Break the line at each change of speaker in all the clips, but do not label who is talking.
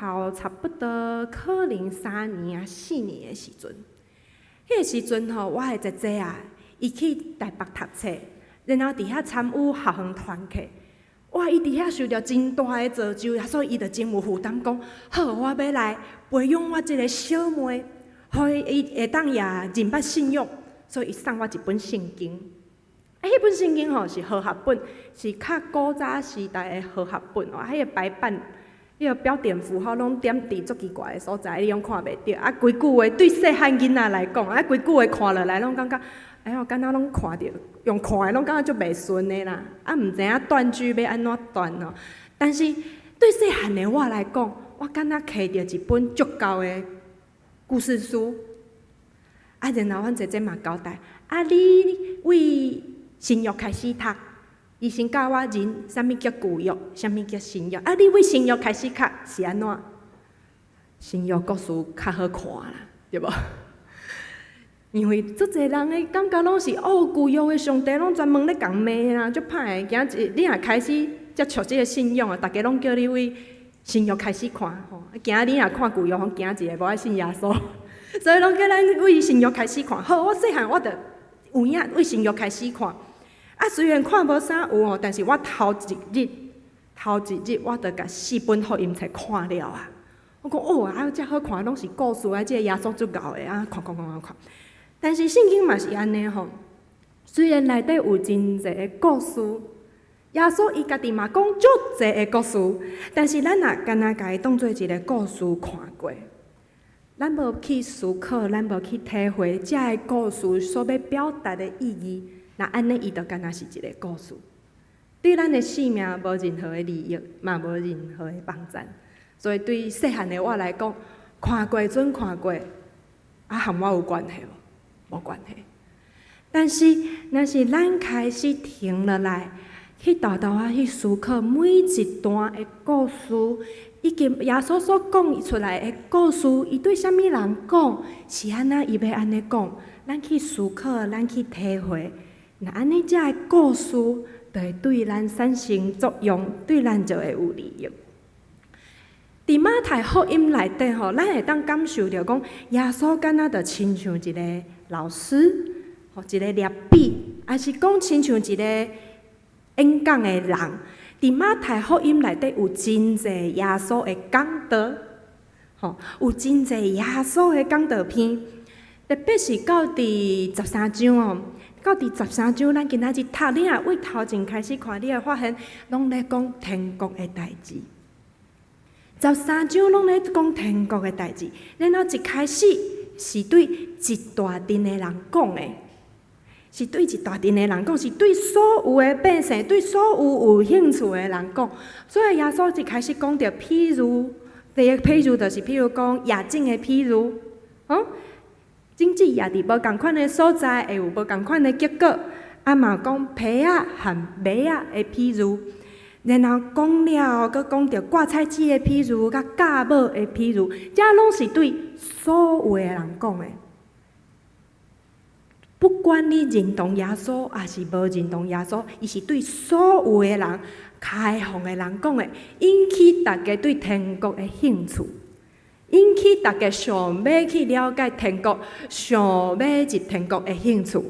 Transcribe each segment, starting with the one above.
校差不多可能3年啊4年的時陣，彼個時陣吼，我的姐姐啊，伊去台北讀冊，然後佇遐參與校園團契。哇！伊佇遐受著真大的造就，所以伊就真有負擔，講好，我欲來培養我這个小妹，予伊會當也認捌信仰，所以伊送我一本聖經。啊，彼本聖經吼是和合本，是較古早時代的和合本哦。彼個排版，彼個標點符號攏點佇足奇怪的所在，你攏看袂著。啊，規句話對細漢囡仔來講，啊，規句話看落來攏感覺，哎喲，敢若攏看著，用看的攏感覺足袂順的啦。啊，毋知影斷句欲按怎斷哦。但是對細漢的我來講，我敢若摕著一本足厚的故事書。啊，然後阮姐姐嘛交代，啊，你對新約開始讀，伊先教我認啥物叫舊約，啥物叫新約。啊，你對新約開始讀是按怎？新約故事較好看啦，對無？因為足濟人的感覺攏是哦，舊約的上帝攏專門咧共罵啦，足歹的。今日你若開始接觸這个信仰啊，逐家攏叫你對新約開始看吼。驚你若看舊約，吼驚一个無愛信耶穌，所以攏叫咱對新約開始看。好，我細漢我就有影對新約開始看。啊，雖然看無啥有哦，但是我頭一日，頭一日我就共四本福音冊看了啊。我講哦，啊，遮好看，攏是故事啊，這个耶穌足𠢕的啊，看看看看看。但是聖經嘛是按呢吼，雖然內底有真濟的故事，耶穌伊家己嘛講足濟的故事，但是咱若干焦共伊當做一个故事看過，咱無去思考，咱無去體會這个故事所欲表達的意義，若按呢伊就干焦是一个故事，對咱的生命無任何的利益，嘛無任何的幫助。所以對細漢的我來講，看過準看過，啊，和我有關係無？無關係。但是，若是咱開始停落來，去沓沓仔去思考每一段的故事，以及耶穌所講出來的故事，伊對啥物人講，是按怎伊欲按呢講？咱去思考，咱去體會，若按呢，這个故事就會對咱產生作用，對咱就會有利益。佇馬太福音內底吼，咱會當感受著講，耶穌敢若就親像一个老師，吼，一个拉比，抑是講親像一個演講的人。佇馬太福音內底有真濟耶穌的講道，吼，有真濟耶穌的講道篇，特別是到佇十三章哦，到佇十三章，咱今仔日讀，你若對頭前開始看，你會發現攏咧講天國的代誌。十三章攏咧講天國的代誌，然後一開始是對一大陣的人講的，是對一大陣的人講，是對所有的百姓，對所有有興趣的人講。所以耶穌一開始講著譬喻，第一个譬喻就是譬如講夜種的譬喻，種子也佇無仝款的所在，會有無仝款的結果。啊嘛講皮仔和麥仔的譬喻。然後講了，閣講著掛菜籽的譬喻，佮酵母的譬喻，這攏是對所有的人講的。不管你認同耶穌，抑是無認同耶穌，伊是對所有的人、開放的人講的，引起大家對天國的興趣，引起大家想欲去了解天國、想欲入天國的興趣。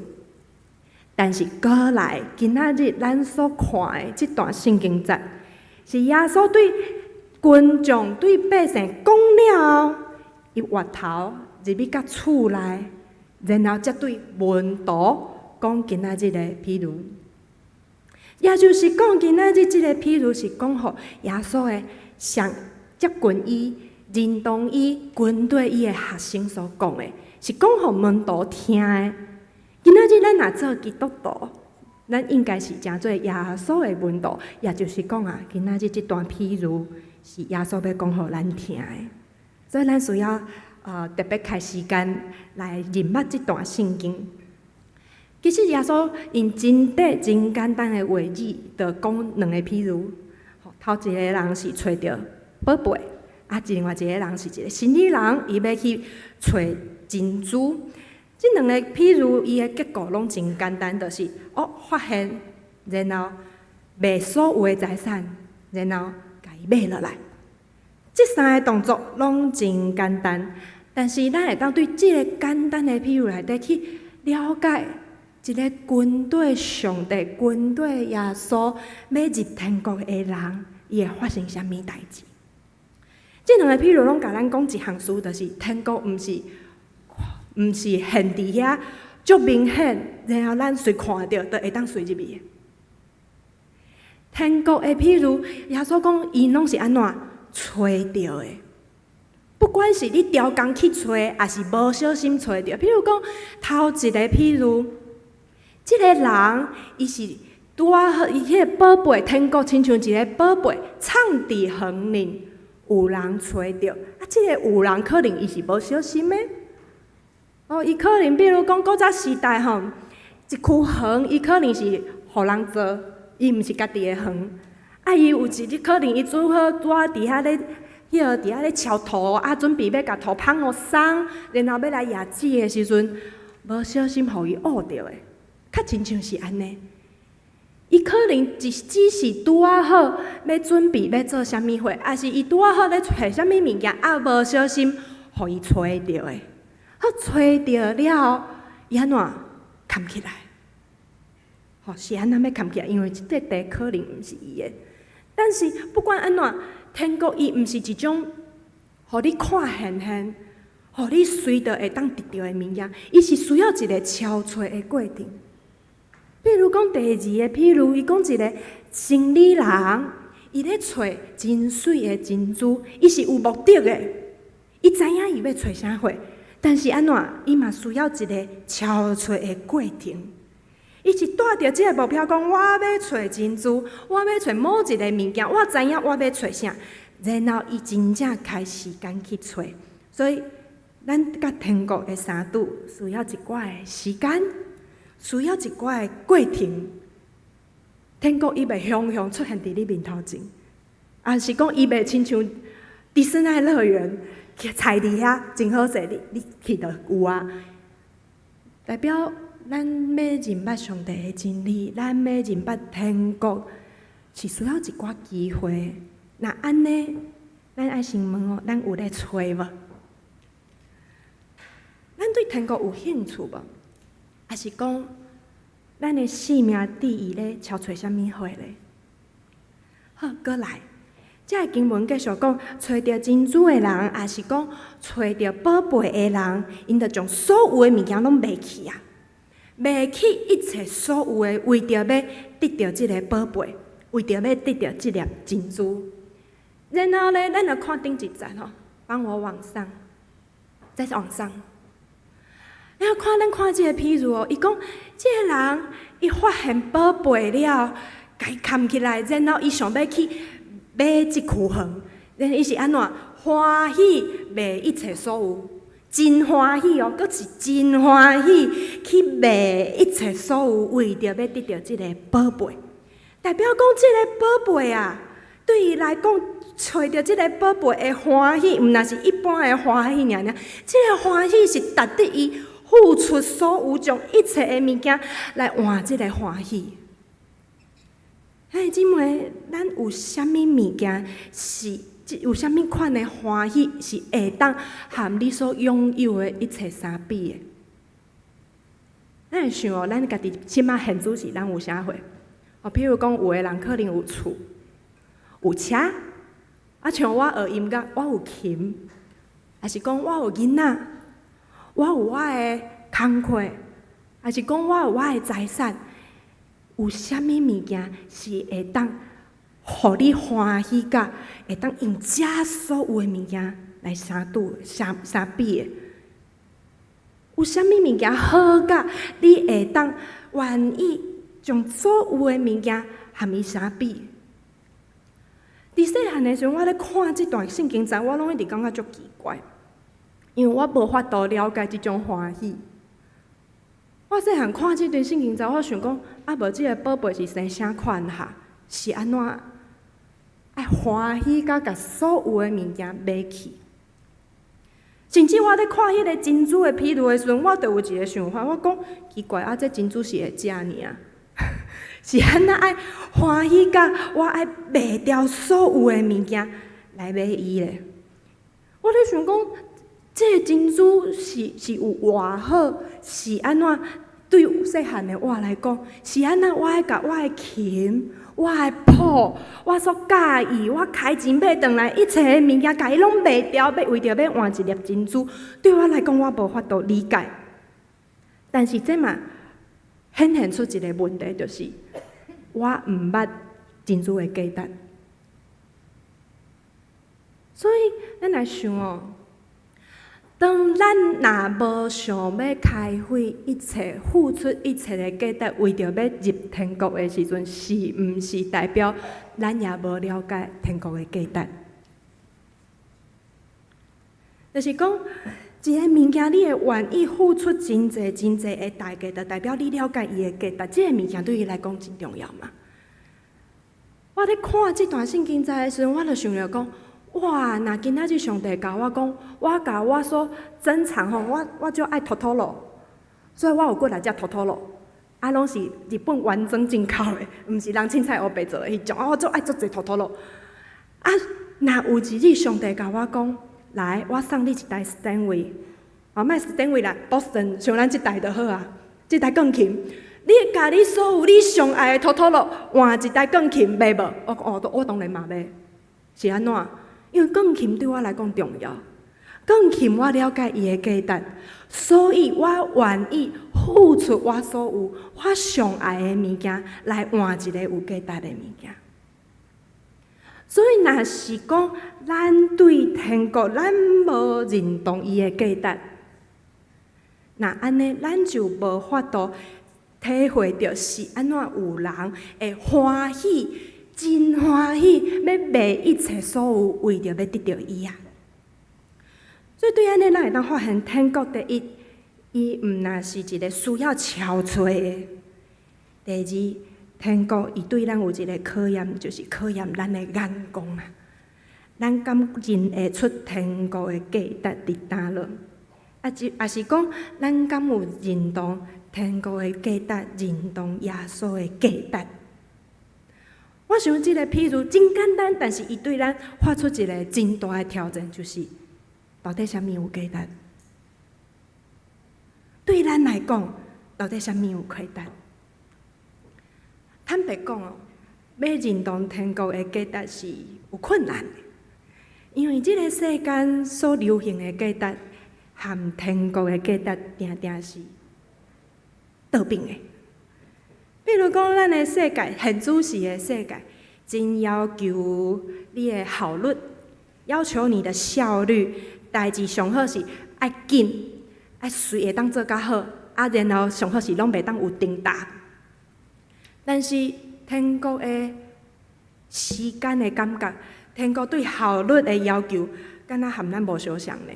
但是過來今仔日咱所看的這段聖經節，是耶穌對群眾、對百姓講了後，伊回頭入去佮厝內，然後才對門徒講今仔日的譬喻。也就是講，今仔日這个譬喻是講予耶穌的上接近伊、認同伊、跟隨伊的學生所講的，是講予門徒聽的。今仔日咱若做基督徒，咱應該是成做耶穌的門徒，也就是講啊，今仔日這段譬喻是耶穌欲講予咱聽的，所以咱需要特別開時間來認捌這段聖經。其實耶穌用真短、真簡單的話語，就講兩个譬喻。頭一个人是揣著寶貝，啊，另外一个人是一个生意人，伊欲去揣珍珠。這兩个譬喻，伊的結構攏真簡單，就是哦發現，然後賣所有的財產，然後共伊買落來。這三个動作攏真簡單，但是咱會當對這個簡單的譬喻內底去了解一个跟綴上帝、跟綴耶穌欲入天國的人，伊會發生啥物代誌？這兩个譬喻攏共咱講一項事，就是天國毋是現佇遐足明顯，然後咱隨看著就會當隨入去的。天國的譬喻，耶穌講𪜶攏是按怎揣著的？不管是你刁工去揣，抑是無小心揣著。譬如講，頭一个譬喻，這个人伊是拄仔好，伊彼个寶貝，天國親像一个寶貝，藏佇園裡，有人揣著。啊，這个有人可能伊是無小心的。哦，伊可能比如講古早時代吼，一區園伊可能是予人做，伊毋是家己的園。啊，伊有一日可能伊拄好拄仔佇遐咧，彼个佇遐咧鍬土，啊，準備欲共土麭予鬆，然後欲來掖子的時陣，無小心予伊挖著的，較親像是按呢。伊可能只是拄仔好欲準備欲做啥物貨，抑是伊拄仔好咧揣啥物物件，啊，無小心予伊揣著的。好，揣著了後，伊按怎崁起來？吼，是按怎欲崁起來？因為這塊地可能毋是伊的。但是不管按怎，天國伊毋是一種予你看現現，予你隨著會當得著的物件，伊是需要一个敲揣的過程。比如講第二个譬喻，伊講一个生理人，伊咧揣真媠的珍珠，伊是有目的的，伊知影伊欲揣啥貨，但是按怎，伊嘛需要一个敲揣的過程。伊是帶著這个目標，講我欲揣珍珠，我欲揣某一个物件，我知影我欲揣啥，然後伊真正開時間去揣。所以，咱佮天國的相拄，需要一寡的時間，需要一寡的過程。天國伊袂雄雄出現佇你面頭前，抑是講伊袂親像迪士尼樂園，踩佇遐真好勢，你去就有啊。代表咱欲認捌上帝的真理，咱欲認捌天國，是需要一寡機會。若按呢，咱愛先問哦，咱有咧揣無？咱對天國有興趣無？抑是講咱的性命佇伊咧敲揣啥物貨咧？好，閣來，這个經文繼續講，揣著珍珠的人，抑是講揣著寶貝的人，𪜶就將所有的物件攏賣去啊！賣去一切所有的，為著欲得著這个寶貝，為著欲得著這粒珍珠。然後咧，咱來看頂一節吼，幫我往上，再往上。然後看咱看這个譬喻哦，伊講這个人伊發現寶貝了，共伊崁起來，然後伊想欲去買這區園，然後伊是按怎歡喜賣一切所有，真歡喜哦，閣是真歡喜去賣一切所有，為著欲得著這个寶貝。代表講這个寶貝啊，對伊來講，揣著這个寶貝的歡喜，毋但是一般的歡喜爾爾，這个歡喜是值得伊付出所有，將一切的物件來換這个歡喜。兄弟姊妹，咱有啥物物件是有啥物款的歡喜是會當和你所擁有的一切相比的？咱會想哦，咱家己這馬現主時，咱有啥貨？哦，譬如講，有的人可能有厝、有車，啊，像我學音樂，我有琴，抑是講我有囡仔，我有我的工課，抑是講我有我的財產，有啥物物件是會當予你歡喜甲會當用這所有的物件來相拄、相比的？有啥物物件好甲你會當願意將所有的物件和伊相比？佇細漢的時陣，我咧看這段聖經節，我攏一直感覺足奇怪，因為我無法度了解這種歡喜。我細漢看這段聖經節，我想講，啊，無這个寶貝是生啥款哈？是按怎愛歡喜甲共所有的物件賣去？甚至我咧看彼个珍珠的譬喻的時陣，我就有一个想法，我講奇怪，啊，這珍珠是會食爾？是按怎愛歡喜甲我愛賣掉所有的物件來買伊咧？我咧想講，這個珍珠是有偌好，是按怎？對細漢的我來講，是按怎？我愛共我的琴，我的譜，我所佮意，我開錢買轉來一切的物件，共伊攏賣掉，欲為著欲換一粒珍珠。對我來講，我無法度理解。但是這嘛顯現出一個問題，就是我毋捌珍珠的價值。所以，咱來想哦，當咱若無想欲開費一切、付出一切的價值，為著欲入天國的時陣，是毋是代表咱也無了解天國的價值？就是講，一个物件，你會願意付出真濟真濟的代價，就代表你了解伊的價值。這个物件對伊來講真重要嘛？我咧看這段聖經節的時陣，我就想著講：哇！若今仔日上帝共我講，我共我所珍藏吼，我足愛 Totoro，所以我有幾若隻 Totoro，啊，攏是日本原裝進口的，毋是人凊彩烏白做的彼種。啊，我足愛足濟 Totoro。啊，若有一日上帝共我講，來，我送你一台 Steinway，啊，莫 Steinway 啦，Boston，像咱這台就好啊，這台鋼琴，你會共你所有你上愛的 Totoro 換一台鋼琴買無？我講哦，我當然嘛買，是按怎？因為鋼琴對我來講重要，鋼琴我了解伊的價值，所以我願意付出我所有我上愛的物件來換一個有價值的物件。所以，若是講咱對天國咱無認同伊的價值，那按呢，咱就無法度體會著是按怎有人會歡喜，真歡喜，欲賣一切所有，為著欲得著伊啊！所以對按呢，咱會當發現天國第一，伊毋若是一个需要敲揣的；第二，天國伊對咱有一个考驗，就是考驗咱的眼光啊！咱敢認會出天國的價值佇佗落？啊，抑是講，咱敢有認同天國的價值，認同耶穌的價值？我想這个譬喻真簡單，但是伊對咱發出一个真大的挑戰，就是到底啥物有價值？對咱來講，到底啥物有價值？坦白講哦，欲認同天國的價值是有困難的，因為這个世間所流行的價值，和天國的價值，定定是倒反的。比如講，咱的世界，現主時的世界，真要求你的效率，要求你的效率，代誌上好是愛緊，愛隨會當做較好，啊，然後上好是攏袂當有停頓。但是天國的時間的感覺，天國對效率的要求，敢若和咱無相像呢？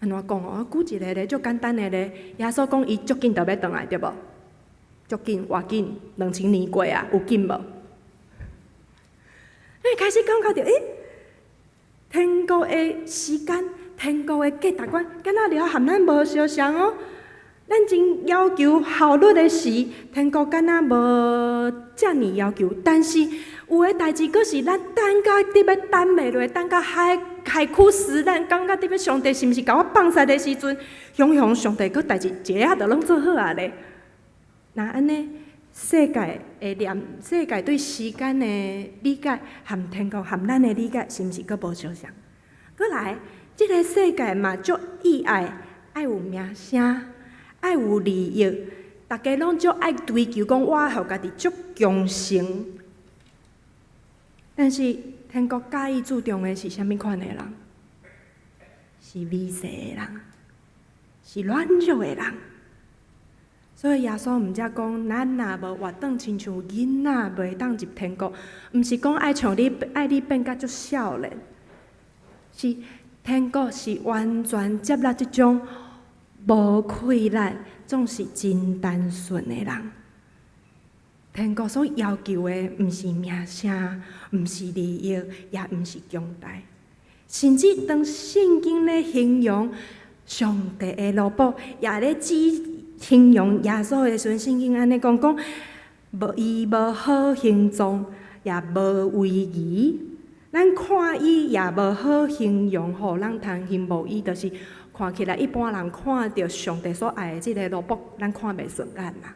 按怎講哦？我舉一个例，足簡單的例，耶穌講伊足緊就欲轉來，對無？足緊，偌緊，2000年過啊，有緊無？你開始感覺著，欸，天國的時間，天國的價值觀，敢若了和咱無相像哦。咱真要求效率的時，天國敢若無遮爾要求，但是有的代誌，閣是咱等甲得欲等袂落，等甲海海枯石爛，感覺得欲上帝是毋是共我放棄的時陣，雄雄上帝閣代誌一下就攏做好啊咧。若按呢，世界的念，世界對時間的理解，和天國和咱的理解，是毋是閣無相像？閣來，這个世界嘛足意愛，愛有名聲，愛有利益，逐家攏足愛追求講，我予家己足強盛。但是天國佮意注重的是啥物款的人？是微細的人，是軟弱的人。所以耶穌毋才講，咱若無活轉親像囡仔，袂當入天國。毋是講愛像你，愛你變甲足少年，是天國是完全接納這種無氣力、總是真單純的人。天國所要求的，毋是名聲，毋是利益，也毋是強大。甚至當聖經咧形容上帝的奴僕，也咧指形容耶穌的時陣，聖經按呢講講，無伊無好形狀，也無威儀，咱看伊也無好形容，予人通羨慕伊，就是看起來一般人看著上帝所愛的這个奴僕，咱看袂順眼啦。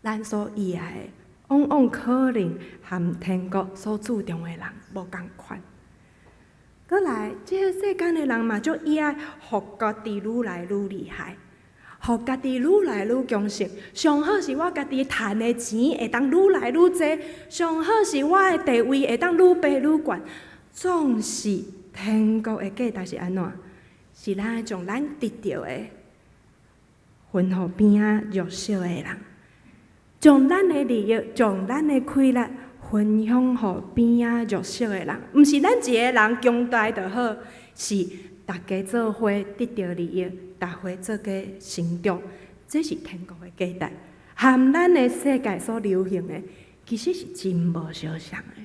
咱所喜愛的，往往可能和天國所注重的人無仝款。閣來，這个世間的人嘛，足喜愛予家己愈來愈厲害，予家己愈來愈強勢。上好是我家己趁的錢會當愈來愈濟，上好是我的地位會當愈爬愈懸。總是天國的價值是按怎？是咱愛將咱得著的分予邊仔弱小的人，將咱的利益、將咱的氣力分享予邊仔弱小的人，毋是咱一个人強大就好，是逐家做伙得著利益，逐伙做伙成長，這是天國的價值。和咱的世界所流行的，其實是真無相像的。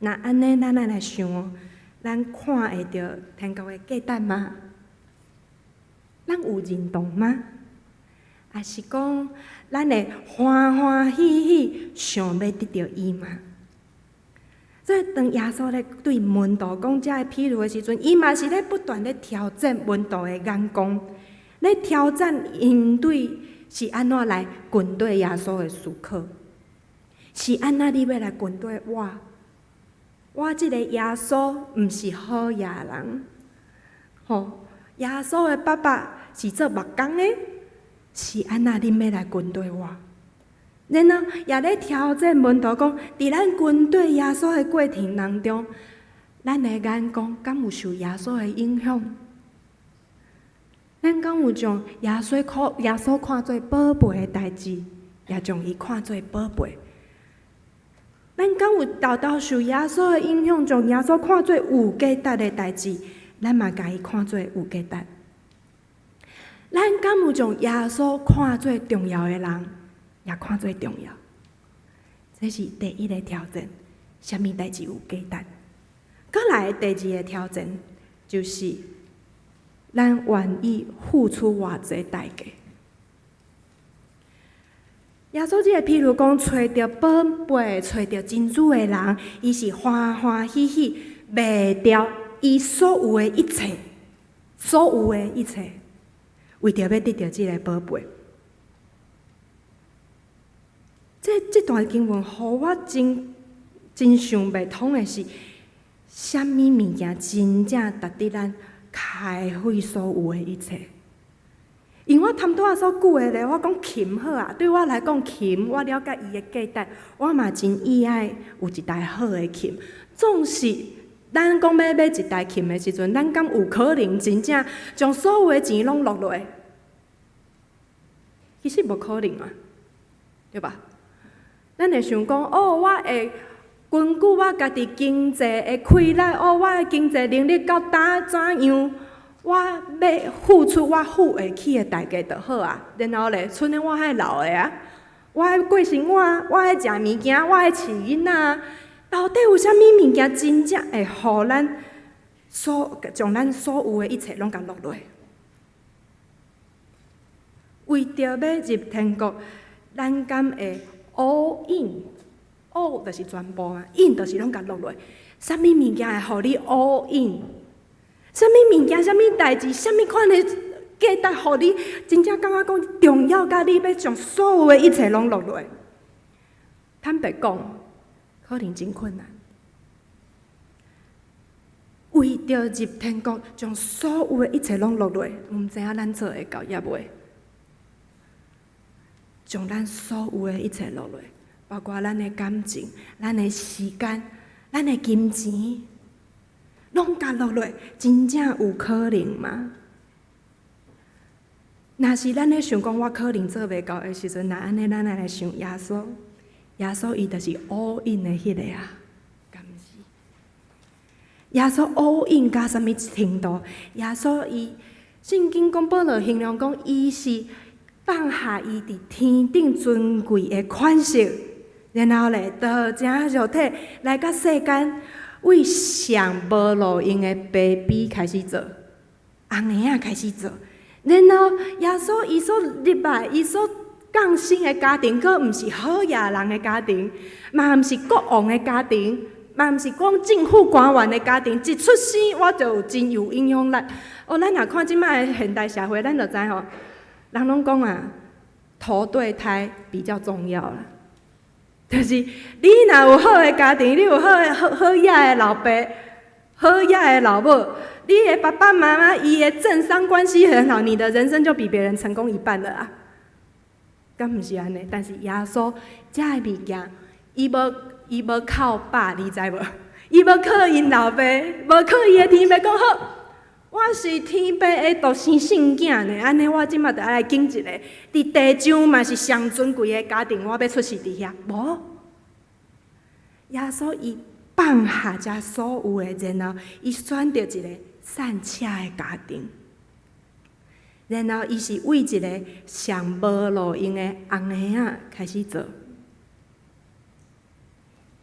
若按呢，咱愛來想，咱看會著天國的價值嗎？咱有認同嗎？抑是講，咱會歡歡喜喜想欲得著伊嗎？所以當耶穌咧對門徒講這个譬喻的時陣，伊嘛是咧不斷咧挑戰門徒的眼光，咧挑戰𪜶對是按怎來跟綴耶穌的思考，是按怎你欲來跟綴我？我這个耶穌毋是好野人，吼！耶穌的爸爸是做木工的，是按怎恁欲來跟綴我？然後也咧挑戰門徒講，佇咱跟綴耶穌的過程當中，咱的眼光敢有受耶穌的影響？咱敢有將耶穌看做寶貝的代誌，也將伊看做寶貝？咱敢有沓沓受耶穌的影響，將耶穌看做有價值的代誌，咱嘛共伊看做有價值？咱敢有將耶穌看做重要的人，也看做重要？這是第一个挑戰，啥物代誌有價值？閣來第二个挑戰，就是咱願意付出偌濟代價。耶穌這个譬喻講，揣著寶貝、揣著珍珠的人，伊是歡歡喜喜賣掉伊所有的一切，所有的一切，為著欲得著這个寶貝。這段經文，予我真真想袂通的是，啥物物件真正值得咱開費所有的一切？因為我頭拄仔所舉的例，我講琴好啊，對我來講琴，我了解伊的價值，我嘛真喜愛有一台好的琴。總是咱講欲買一台琴的時陣，咱敢有可能真正將所有的錢攏落落？其實無可能啊，對吧？咱會想講，哦，我會根據我家己經濟的氣力，哦，我的經濟能力到佗怎樣，我欲付出我付會起的代價就好啊。然後咧，賰的我愛留的啊，我愛過生活，我愛食物件，我愛飼囡仔。到底有啥物物件真正會予咱所將咱所有的一切攏共落落？為著欲入天國，咱敢會 all in？all 就是全部啊，in 就是攏共落落。啥物物件會予你 all in？啥物物件、啥物代誌、啥物款的價值，予你真正感覺講重要，甲你欲將所有的一切攏落落？坦白講，可能真困難。為著入天國，將所有的一切攏落落，毋知影咱做會到抑未？將咱所有的一切落落，包括咱的感情、咱的時間、咱的金錢，攏共落落，真正有可能嗎？若是咱咧想講，我可能做袂到的時陣，若按呢，咱愛來想耶穌，耶穌伊就是 all in 的彼个啊，敢毋是？耶穌 all in 到啥物程度？耶穌伊聖經講保羅形容講，伊是放下伊佇天頂尊貴的權勢，然後咧，道成肉體來到世間，為上無路用的 baby 開始做，紅嬰仔開始做，然後耶穌伊所入來，伊所降生的家庭，閣毋是好野人的家庭，嘛毋是國王的家庭，嘛毋是講政府官員的家庭。一出生我就真有影響力。哦，咱若看這擺的現代社會，咱就知吼，人攏講啊，投對胎比較重要啦。就是你若有好的家庭，你有好的好好野的老爸，好野的老母，你的爸爸媽媽伊的政商關係很好，你的人生就比別人成功一半了啊！敢毋是按呢？但是耶穌這个物件，伊無靠爸，你知無？伊無靠𪜶老爸，無靠伊的天父講好，我是天父的獨生聖囝呢，按呢我這馬著愛來揀一個，佇地上嘛是上尊貴的家庭，我欲出世佇遐。無，耶穌伊放下這所有的，然後伊選擇一個散赤的家庭，然後伊是為一個上無路用的紅嬰仔開始做，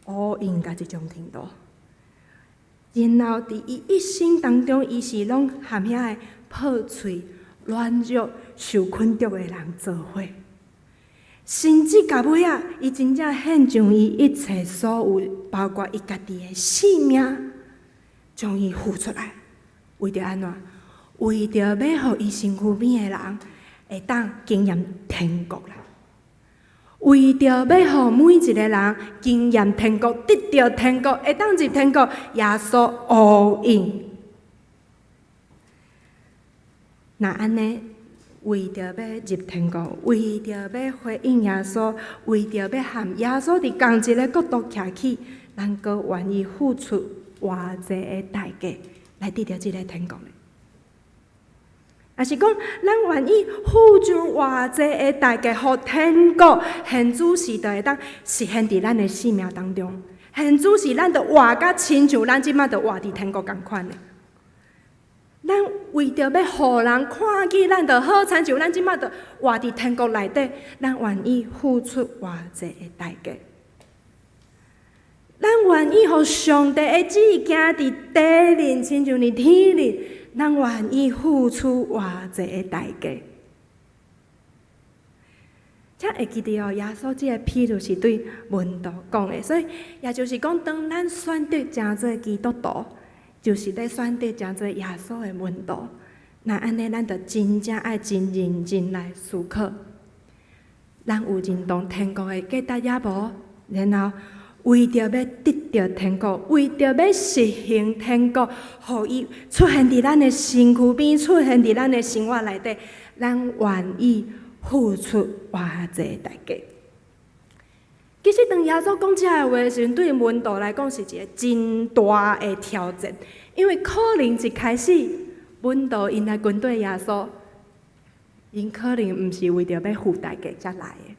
烏應到這種程度。然後佇伊一生當中，伊是攏和遐个破碎、軟弱、受困著的人做伙，甚至到尾仔，伊真正獻上伊一切所有，包括伊家己的性命，將伊付出來，為著按怎？為著欲予伊身軀邊的人會當經驗天國啦。為著欲予每一個人經驗天國，得著天國，會當入天國，耶穌 all in。若按呢，為著欲入天國，為著欲回應耶穌，為著欲和耶穌佇仝一个國度徛起，咱閣願意付出偌濟的代價來得著這个天國呢？抑是講，咱願意付出偌濟的代價，予天國現主時就會當實現佇咱的生命當中。現主時咱就活甲親像咱這馬就活佇天國仝款的。咱為著欲予人看見咱就好親像咱這馬就活佇天國內底，咱願意付出偌濟的代價。咱願意予上帝的旨意行佇地面，親像佇天面。咱願意付出偌濟的代價。請會記得哦，耶穌這个譬喻是對門徒講的，所以也就是講，當咱選擇成做基督徒，就是咧選擇成做耶穌的門徒。那按呢，咱就真正愛真認真來思考，咱有認同天國的價值抑無？然後為著欲得著天國，為著欲實行天國，予伊出現佇咱的身軀邊，出現佇咱的生活內底，咱願意付出偌濟代價。其實，當耶穌講這个話的時陣，對門徒來講是一個真大的挑戰，因為可能一開始門徒𪜶來跟綴耶穌，𪜶可能毋是為著欲付代價才來的。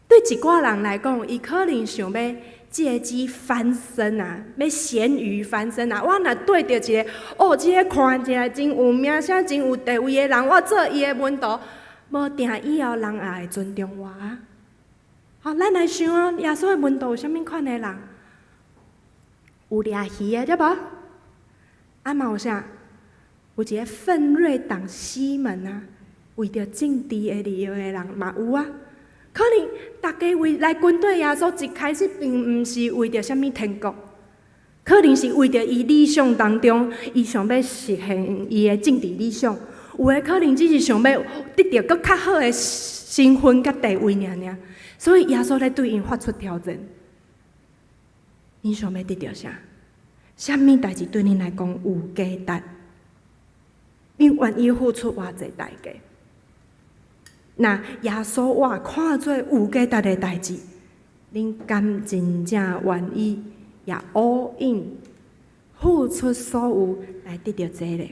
對一寡人來講，伊可能想欲借機翻身啊，欲鹹魚翻身啊。我若對著一个，哦，這个看起來真有名聲、真有地位的人，我做伊的門徒，無定以後人也會尊重我啊。好，咱來想啊，耶穌的門徒有啥物款的人？有掠魚的對無？啊嘛有啥？有一個奮銳黨西門啊，為著政治的利益的人嘛有啊。可能大家為來跟綴耶穌，一開始並毋是為著啥物天國，可能是為著伊理想當中，伊想欲實現伊的政治理想。有的可能只是想欲得著閣較好的身份佮地位爾爾。所以耶穌咧對𪜶發出挑戰：恁想欲得著啥？啥物代誌對恁來講有價值？恁願意付出偌濟代價？若耶穌我看做有價值的代誌，恁敢真正願意也 all in 付出所有來得著這个？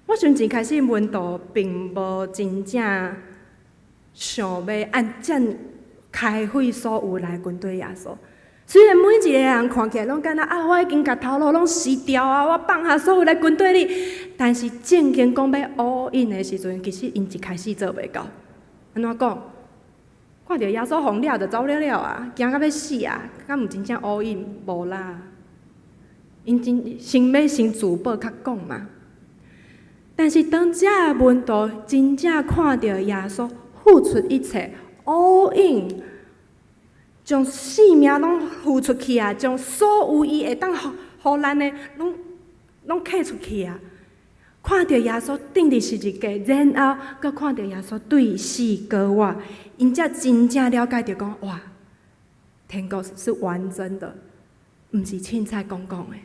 我想一開始門徒並無真正想欲按這開費所有來跟綴耶穌。雖然每一個人看起來攏敢若啊，我已經共頭路攏辭掉啊，我放下所有來跟綴你。但是正經講欲 all in 的時陣，其實𪜶一開始做袂到。按怎講？看著耶穌予掠就走了了啊，驚甲欲死啊，敢有真正 all in？無啦。𪜶真先欲先自保較講嘛。但是當這个門徒真正看著耶穌付出一切，all in，將性命攏付出去啊，將所有伊會當予咱的，攏攏揢出去啊！看著耶穌釘佇十字架，然後閣看著耶穌對死過活，𪜶才真正了解著講，哇，天國是玩真的，毋是凊彩講講的。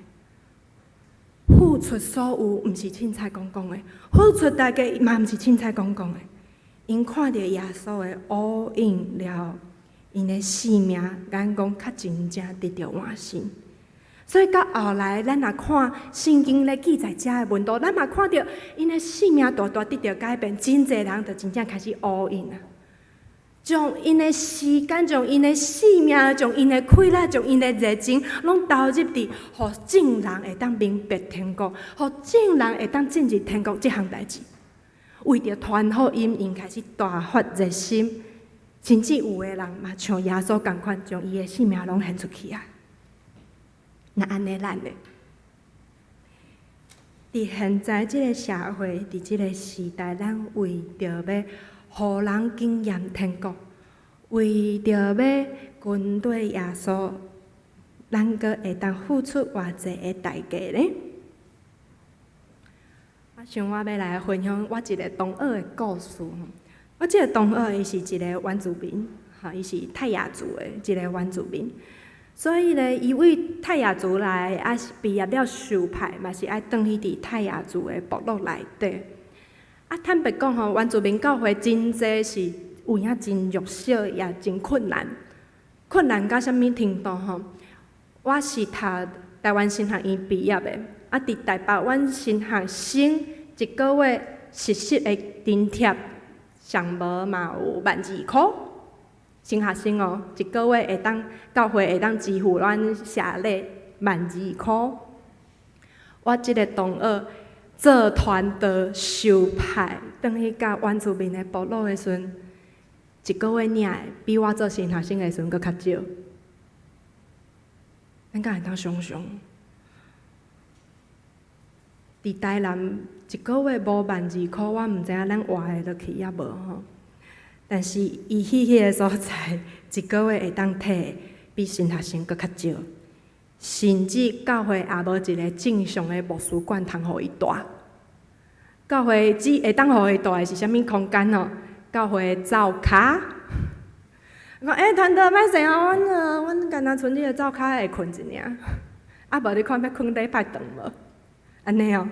付出所有，毋是凊彩講講的；付出代價嘛，毋是凊彩講講的。𪜶看著耶穌的 all in 了，𪜶的性命眼光較真正得著換新。所以到後來，咱若看聖經咧記載遮的門徒，咱嘛看著𪜶的性命大大得著改變，真濟人就真正開始 all in 啊！將𪜶的時間、將𪜶的性命、將𪜶的氣力、將𪜶的熱情，攏投入佇予眾人會當明白天國，予眾人會當進入天國這項代誌。為著傳福音，𪜶開始大發熱心，甚至有的人嘛像耶穌仝款，將伊的性命攏獻出去啊！若按呢咱咧，佇現在這个社會，佇這个時代，咱為著欲予人經驗天國，為著欲跟隨耶穌，咱閣會當付出偌濟的代價呢？我想我欲來分享我一个同學的故事。我這个同學伊是一个原住民，吼，伊是泰雅族的一个原住民。所以咧，伊為泰雅族來，啊畢業了受派，嘛是愛轉去佇泰雅族的部落內底。啊，坦白講吼，原住民教會真濟是有影真弱小，也真困難。困難到啥物程度吼？我是讀台灣神學院畢業的，啊，佇台北阮神學生一个月實習的津貼上無嘛有12,000箍。新學生哦，一个月會當教會會當支付阮謝禮12,000箍。我這个同學做傳道受派，轉去佮原住民的部落的時陣，一个月領的比我做新學生的時陣閣較少。咱敢會當想像？佇台南一个月無12,000箍，我毋知影咱活會落去抑無吼。但是伊去彼个所在，一个月會當提比新學生閣較少，甚至教會也無一个正常的牧師館通予伊蹛。教會只會當予伊蹛的是啥物空間哦？教會的灶跤。講欸，傳道歹勢哦，阮阮敢若賰你的灶跤會睏一暝，啊無你看欲睏禮拜堂無？按呢哦。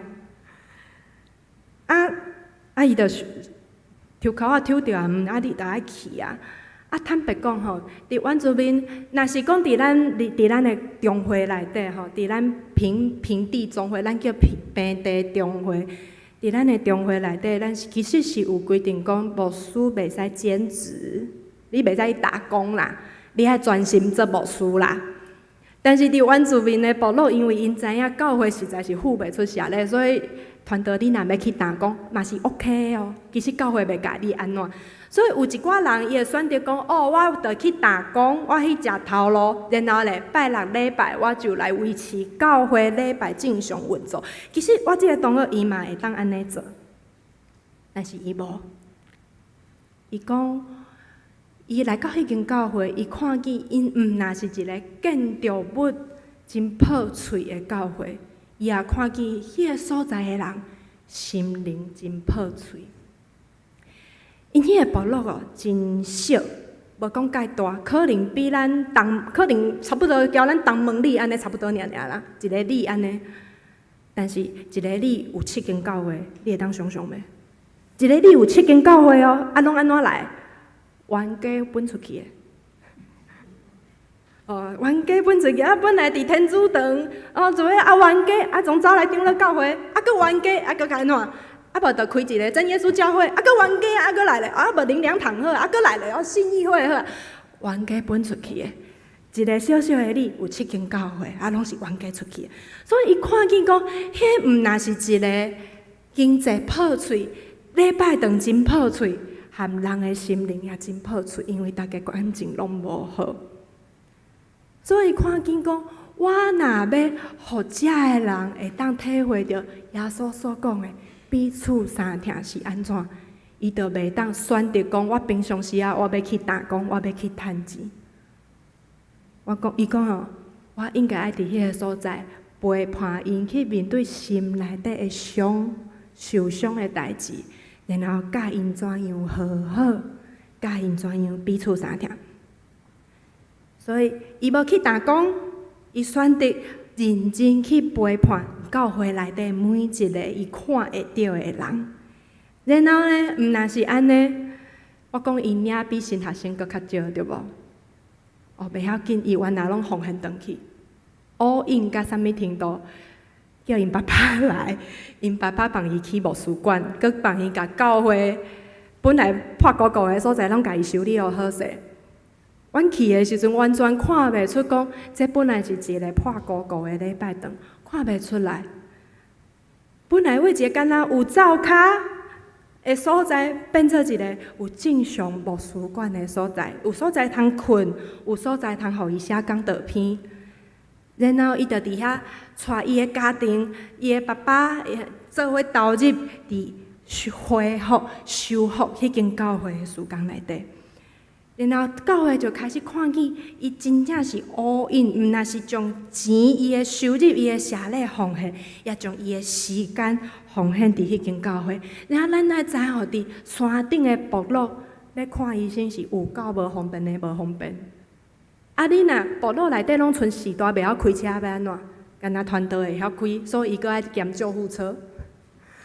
啊啊，伊就抽鬮仔抽著啊，啊你著愛去啊。啊，坦白講吼，佇原住民，若是講佇咱的中會內底吼，佇咱平平地中會，咱叫平平地中會。佇咱的中會內底，咱是其實是有規定講，牧師袂使兼職，你袂使去打工啦，你愛專心做牧師啦。但是佇原住民的部落，因為𪜶知影教會實在是付袂出謝禮，所以傳道你若欲去打工，嘛是 OK 哦。其實教會袂共你按怎，所以有一寡人伊會選擇講：哦，我著去打工，我去食頭路，然後咧拜六禮拜我就來維持教會禮拜正常運作。其實我這个同學伊嘛會當按呢做，但是伊無。伊講，伊來到彼間教會，伊看見𪜶毋若是一个建築物真破碎的教會，伊也看見彼个所在的人心靈真破碎。𪜶彼個部落哦，真小，無講蓋大，可能比咱東，可能差不多交咱東門里按呢差不多爾爾啦，一个里按呢。但是一个里有七間教會，你會當想像袂？一个里有七間教會哦，啊，攏按怎來？冤家分出去的。哦，冤家分出去啊！本來佇天主堂，哦，做伙啊冤家啊，總走來長老教會，啊，閣冤家啊，閣按怎？啊，無就開一个真耶穌教會，啊，閣冤家啊，閣來咧，啊，無靈糧堂好，啊，閣來咧，哦，信義會好，冤家分出去的。一个小小的里有七間教會，啊，攏是冤家出去的。所以伊看見講，彼毋若是一个經濟破碎，禮拜堂真破碎，含人的心靈也真破碎，因為大家感情攏無好。所以看見講，我若欲予遮的人會當體會著耶穌所講的彼此相疼是按怎，伊就袂當選擇講，我平常時啊，我欲去打工，我欲去趁錢。我講，伊講哦，我應該愛佇彼个所在陪伴𪜶去面對心內底的傷、受傷的代誌，然後教𪜶怎樣和好，教𪜶怎樣彼此相疼。所以，伊無去打工，伊選擇認真去陪伴教會內底每一个伊看會著的人。然後呢，毋但是按呢，我講𪜶領比新學生閣較少，對無？哦，袂要緊，伊原來攏奉獻轉去，all in 到啥物程度？叫𪜶爸爸來，𪜶爸爸放伊去牧師館，閣幫伊共教會本來破糊糊的所在，攏共伊修理予好勢。阮去的時陣，完全看袂出講，這本來是一个破糊糊的禮拜堂，看袂出來。本來為一个敢若有灶跤的所在，變做一个有正常牧師館的所在，有所在通睏，有所在通予伊寫講道篇。然後伊就佇遐帶伊的家庭，伊的爸爸做伙投入佇恢復、修復彼間教會的時間內底。然後教會就開始看見，伊真正是 all in，毋但是將錢、伊的收入、伊的謝禮奉獻，也將伊的時間奉獻佇彼間教會。然後咱愛知吼，佇山頂的部落，欲看醫生是有夠無方便的，無方便。啊，你若部落內底攏賰序大，袂曉開車欲按怎？干焦傳道會曉開，所以伊閣愛兼救護車。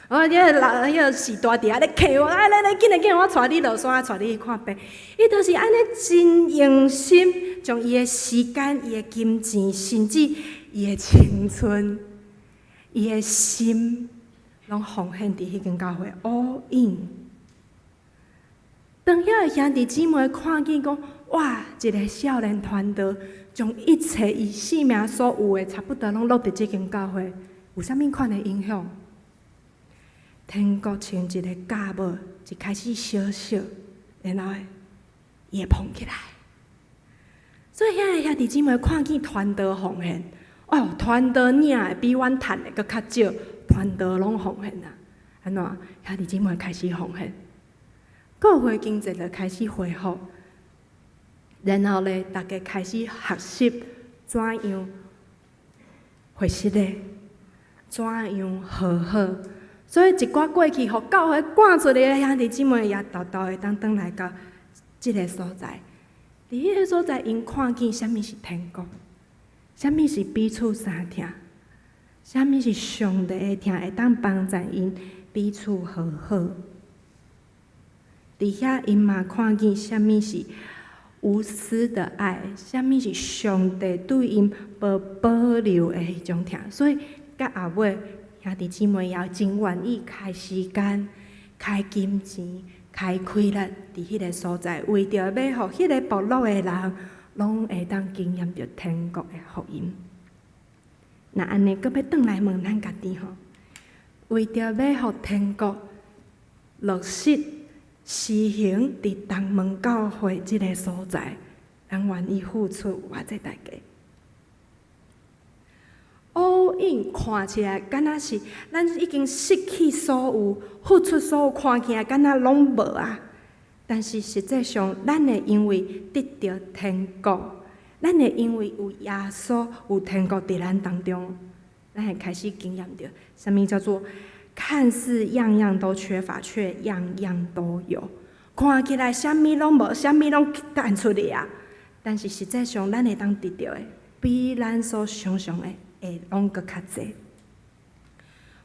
哦，彼个老彼个序大佇遐咧客我，啊來來，緊來緊來，我帶你落山，帶你去看病。伊就是按呢真用心，將伊的時間、伊的金錢，甚至伊的青春、伊的心，攏奉獻佇彼間教會，all in。當遐个兄弟姊妹看見講，哇，一个少年傳道，將一切伊性命所有的，差不多攏落佇這間教會，有啥物款的影響？天國像一个酵母，一開始小小，然後伊會膨起來。所以遐个兄弟姊妹看見傳道奉獻，哦，傳道領的比阮趁的閣較少，傳道攏奉獻啊。按怎？兄弟姊妹開始奉獻，教會經濟就開始恢復，然後咧，大家開始學習怎樣會失禮，怎樣和好。所以一寡過去予教會趕出來的兄弟姊妹，也沓沓會當轉來到這个所在。佇彼个所在，𪜶看見啥物是天國，啥物是彼此相疼，啥物是上帝的疼，會當幫助𪜶彼此和好。佇遐，𪜶嘛看見啥物是無私的愛，啥物是上帝對𪜶無保留的彼種疼。所以，到後尾，兄弟姊妹也真願意開時間、開金錢、開氣力，佇彼个所在，為著欲予彼个部落的人，攏會當經驗著天國的福音。若按呢，閣欲轉來問咱家己吼，為著欲予天國落實施行佇東門教會這个所在，咱願意付出偌濟代價？All in 看起來敢若是咱已經失去所有，付出所有，看起來敢若攏無啊。但是實際上，咱會因為得著天國，咱會因為有耶穌、有天國佇咱當中，咱會開始經驗著，啥物叫做看似樣樣都缺乏，卻樣樣都有。看起來啥物攏無，啥物攏趕出去啊！但是實際上，咱會當得著的，比咱所想象的會攏閣較濟。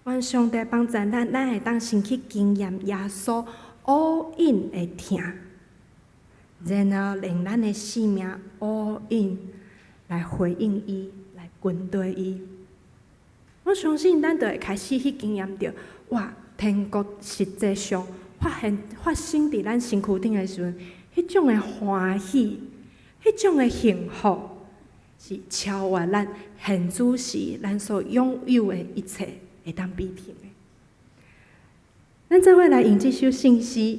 願上帝幫助咱，咱會當先去經驗耶穌 all in 的疼，然後用咱的性命 all in 來回應伊，來跟隨伊。我相信咱就會開始去經驗著，哇！天國實際上發現發生佇咱身軀頂的時陣，彼種的歡喜，彼種的幸福，是超越咱現此時咱所擁有的一切會當比擬的。咱做伙來用這首聖詩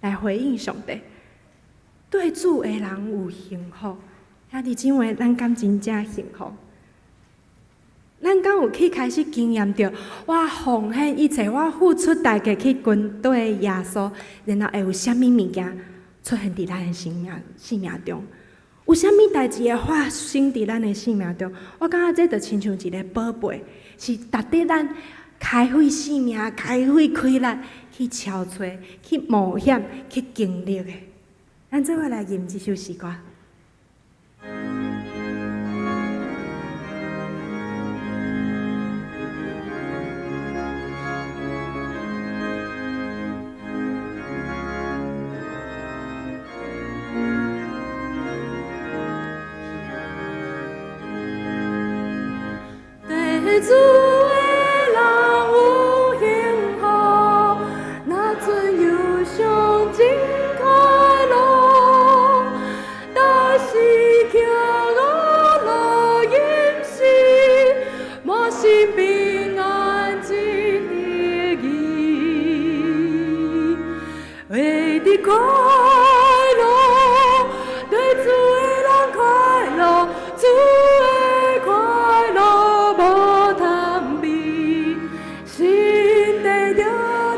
來回應上帝，對主的人有幸福，兄弟姊妹，咱敢真正幸福？咱咱敢有去開始經驗著，我奉獻一切，我付出代價去跟綴耶穌，然後會有啥物物件出現佇咱的生命中？有啥物代誌會發生佇咱的生命中？我感覺這就親像一個寶貝，是值得咱開費性命、開費氣力去撨揣、去冒險、去經歷的。咱做伙來吟這首詩歌。對主的人有幸福，若存憂傷真快樂，但是徛我樂飲食，滿心平安真得意，會得快樂，對主的人快樂，主的快樂無通比，心底著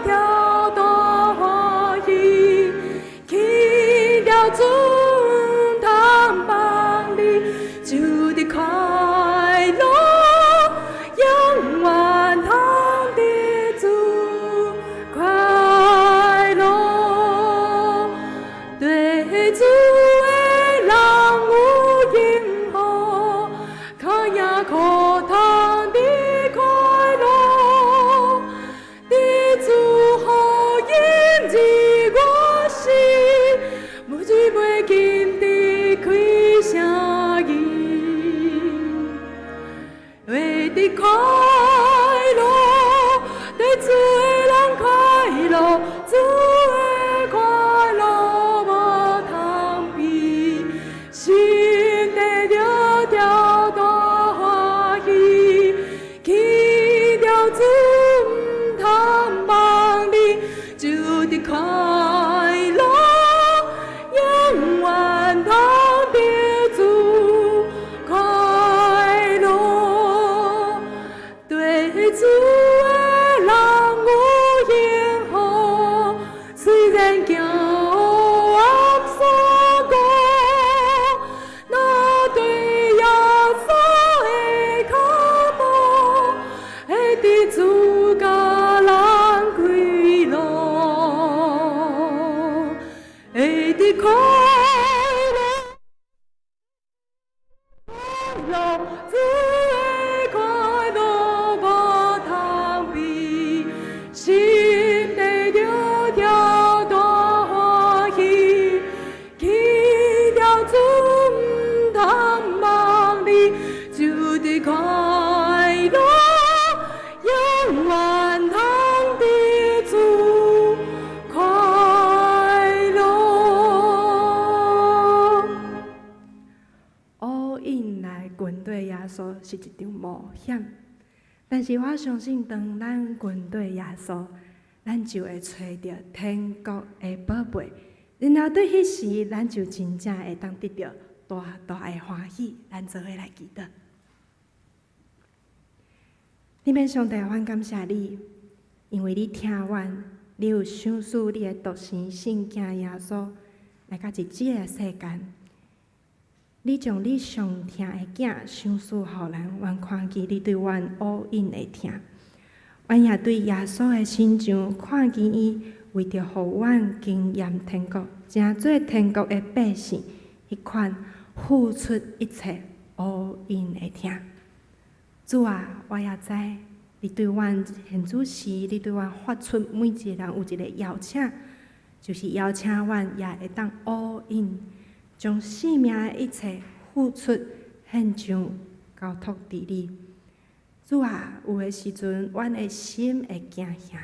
跳大歡喜，去著主通幫你，就得快樂，永遠通得主快樂。對主的人有幸福，較贏苦通得快樂，得主福音入我心，無日袂禁得開聲音，會得快樂，對主的人快樂，主的快樂無通比，心底著跳大歡喜，去著主毋通望你，就得快樂，永遠通得主快樂。對主的人有幸福，雖然行黑暗山谷，若綴耶穌的跤步，會得主佮人快樂，會得快樂，主的快樂無通比，心底著跳大歡喜，去著主毋通望你，就得快樂，永遠通得主快樂。All in 來跟綴耶穌是一場冒險，但是我相信，當咱跟綴耶穌，咱就會揣著天國的寶貝，然後對彼時，咱就真正會當得著大大的歡喜。咱做伙來祈禱。天父上帝，阮感謝你，因為你疼阮，你有賞賜你的獨生聖子耶穌來到這個世間。你將你上疼的囝賞賜予咱，阮看見你對阮無盡的疼。阮也對耶穌的身上看見伊為著予阮經驗天國，成做天國的百姓，彼款付出一切無盡的疼。主啊，我也知你對阮現此時，你對阮發出每一個人有一個邀請，就是邀請阮也會當 all in，將生命的一切付出獻上，交託佇你。主啊，有的時陣，阮的心會驚嚇；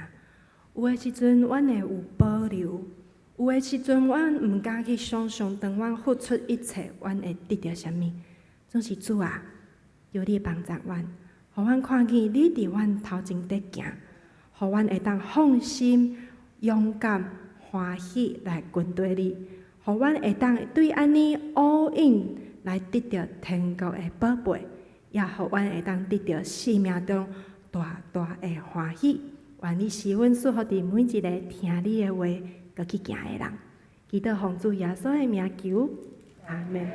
有的時陣，阮會有保留；有的時陣，阮毋敢去想象，當阮付出一切，阮會得著啥物。總是主啊，求你幫助阮，予阮看見你佇阮頭前佇行，予阮會當放心、勇敢、歡喜來跟綴你，予阮會當對按呢 all in 來得著天國的寶貝。也予阮會當得著生命中大大的歡喜。願你賜阮賜福佇每一个聽你的話，閣去行的人。祈禱奉主耶穌的名求，阿門。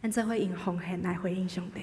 咱做伙用奉獻來回應上帝。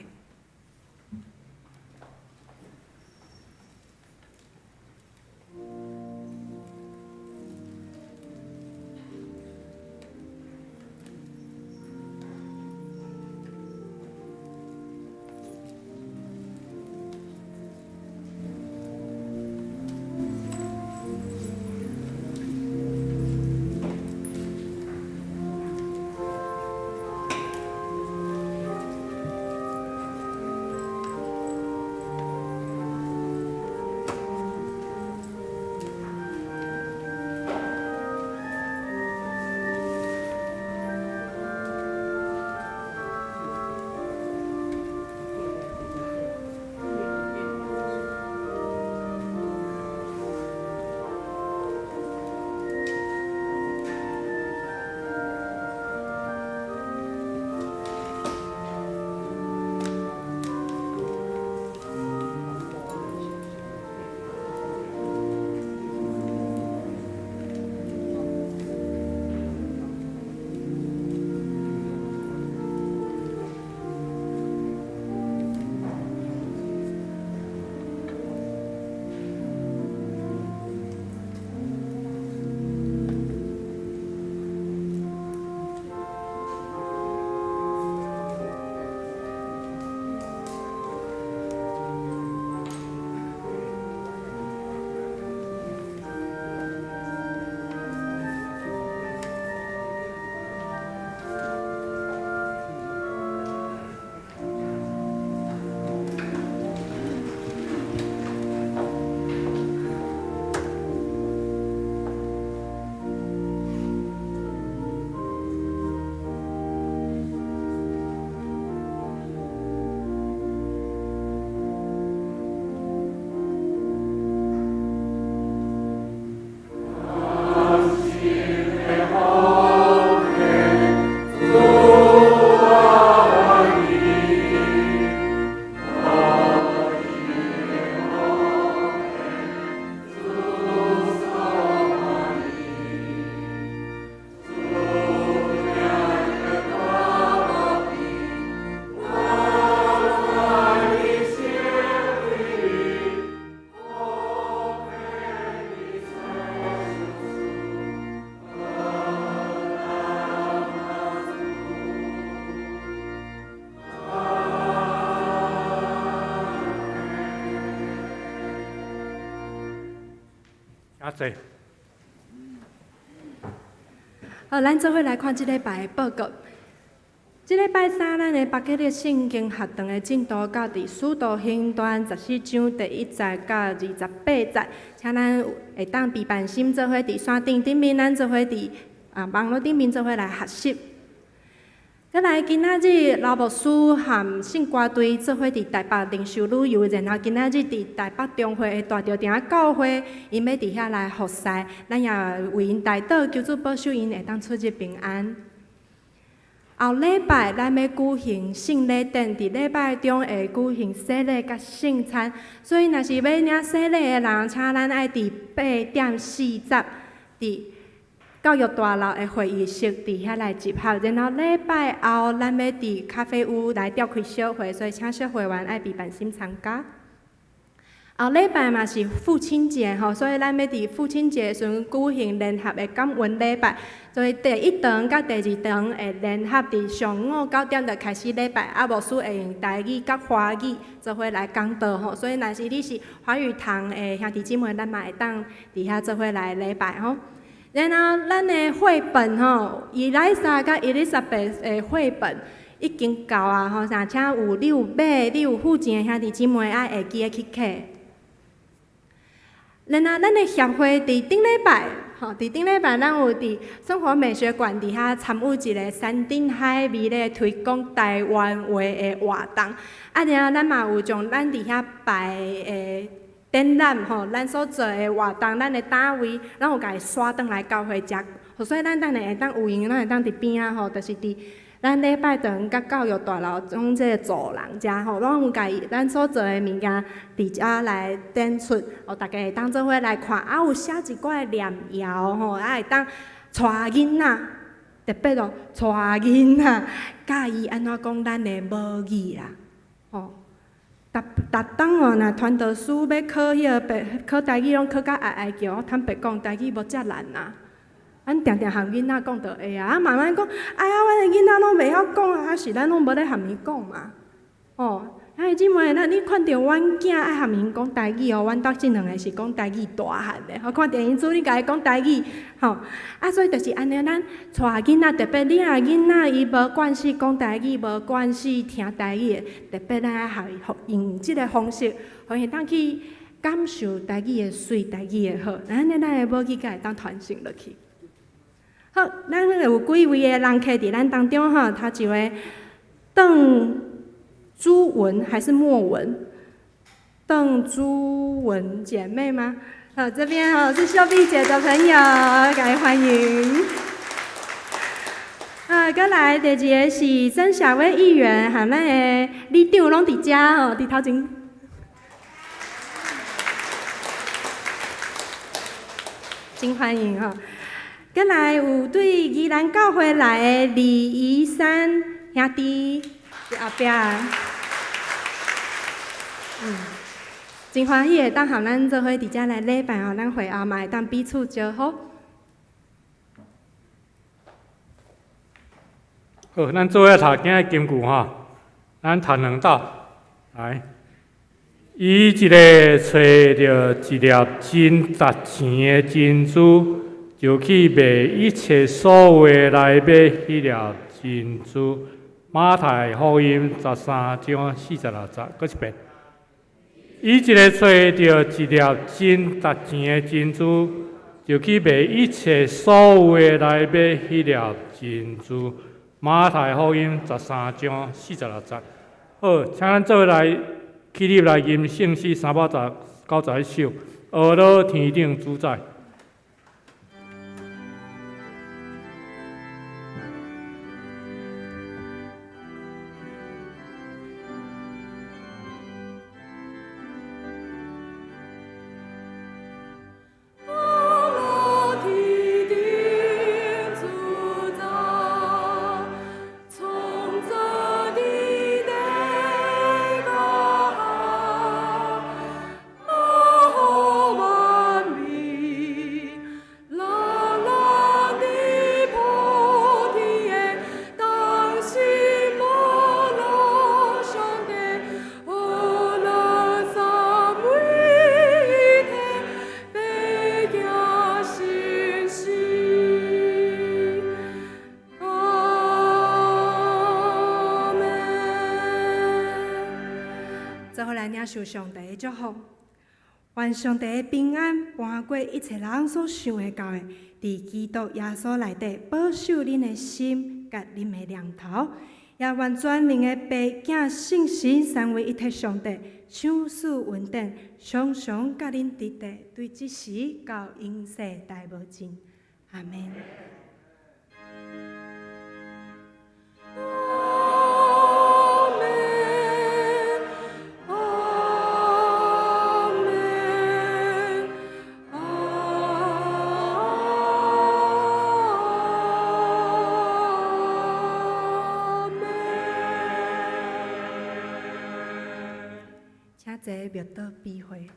阿坐。
好，咱做伙來看這禮拜的報告。這禮拜三，咱的北基的聖經學堂的進度到佇使徒行傳14章第1節到28節，請咱會當備辦心做伙佇山頂頂面，咱做伙佇網路頂面做伙來學習。閣來今仔日劉牧師和聖歌隊做伙佇台北靈修旅遊，然後今仔日佇台北中會的大稻埕教會，𪜶欲佇遐來服侍，咱也為𪜶代禱，求主保守𪜶會當出入平安。後禮拜咱欲舉行聖禮典，佇禮拜中會舉行洗禮佮聖餐，所以若是欲領洗禮的人，請咱愛佇8點40佇教育大樓的會議室佇遐來集合，然後禮拜後咱欲佇咖啡屋來召開小會，所以請小會員愛備辦心參加。後禮拜嘛是父親節吼，所以咱欲佇父親節的時陣舉行聯合的感恩禮拜，所以第一堂佮第二堂會聯合佇上午9點就開始禮拜，啊牧師會用台語佮華語做伙來講道吼，所以若是你是華語堂的兄弟姊妹，咱嘛會當佇遐做伙來禮拜吼。然後咱的繪本吼，伊麗莎佮伊麗莎白的繪本已經到啊吼，若請有你有買，你有付錢的兄弟姊妹愛會記得去取。然後咱的協會佇頂禮拜，吼，佇頂禮拜咱有佇生活美學館佇遐參與一个山頂海味咧推廣台灣話的活動，啊，然後咱嘛有將咱佇遐擺的展覽吼，咱所做的活動，咱的單位，咱有共伊徙轉來教會遮，所以咱等下會當有閒，咱會當佇邊仔吼，就是佇咱禮拜堂佮教育大樓總這個走廊遮吼，攏有共咱所做的物件佇遮來展出，哦，大家會當做伙來看，啊有寫一寡念謠吼，啊會當帶囡仔，特別哦，帶囡仔教伊按怎講咱的母語啦，吼。逐逐當哦，若傳道師欲考彼个白考台語，攏考甲哀哀叫。我坦白講，台語無遮難啊。咱定定和囡仔講就會啊。啊，慢慢講，哎呀，阮的囡仔攏袂曉講啊，啊是咱攏無咧和𪜶講嘛。吼，兄弟姊妹，咱你看著阮囝愛和𪜶講台語哦，阮兜這兩个是講台語大漢的。我看著𪜶主你共伊講台語，吼。啊，所以就是按呢，咱帶囡仔，特別你若囡仔伊無慣勢講台語，無慣勢聽台語的，特別咱愛予伊用這个方式，予伊當去感受台語的媠，台語的好，按呢咱的母語才會當傳承落去。好，咱有幾位的人客佇咱當中吼，頭一位鄧朱文還是莫文？鄧朱文姐妹嗎？好，這邊哦是秀碧姐的朋友，共伊歡迎。啊，閣來第二個是曾小薇議員，和咱的里長攏佇遮吼，佇頭前。真歡迎吼。閣來有對宜蘭教會來的李怡山兄弟佇後壁。真歡喜會當和咱做伙佇遮來禮拜吼，咱會後嘛會當彼此招呼。
好，咱做伙讀今日金句吼，咱讀兩道來。伊一个揣著一粒真值錢的珍珠，就去賣一切所有的來買彼粒珍珠。馬太福音13章46節，閣一遍。伊一个揣著一粒真值錢的珍珠，就去賣一切所有的來買彼粒珍珠。馬太福音13章46節。好，請咱做伙來起立來吟聖詩391首，阿樂天頂主宰。
受上帝的祝福，願上帝的平安瞞過一切人所想會到的，佇基督耶穌內底保守恁的心佮恁的念頭，也願全能的父、囝、聖神三位一體上帝賞賜恩典，常常佮恁佇佇，對這時到永世代無盡。阿們。請坐默禱閉會。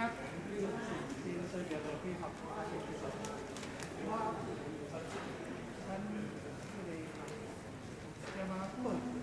仔朋友是真多就去學啊，是其實我咱彼個點仔本。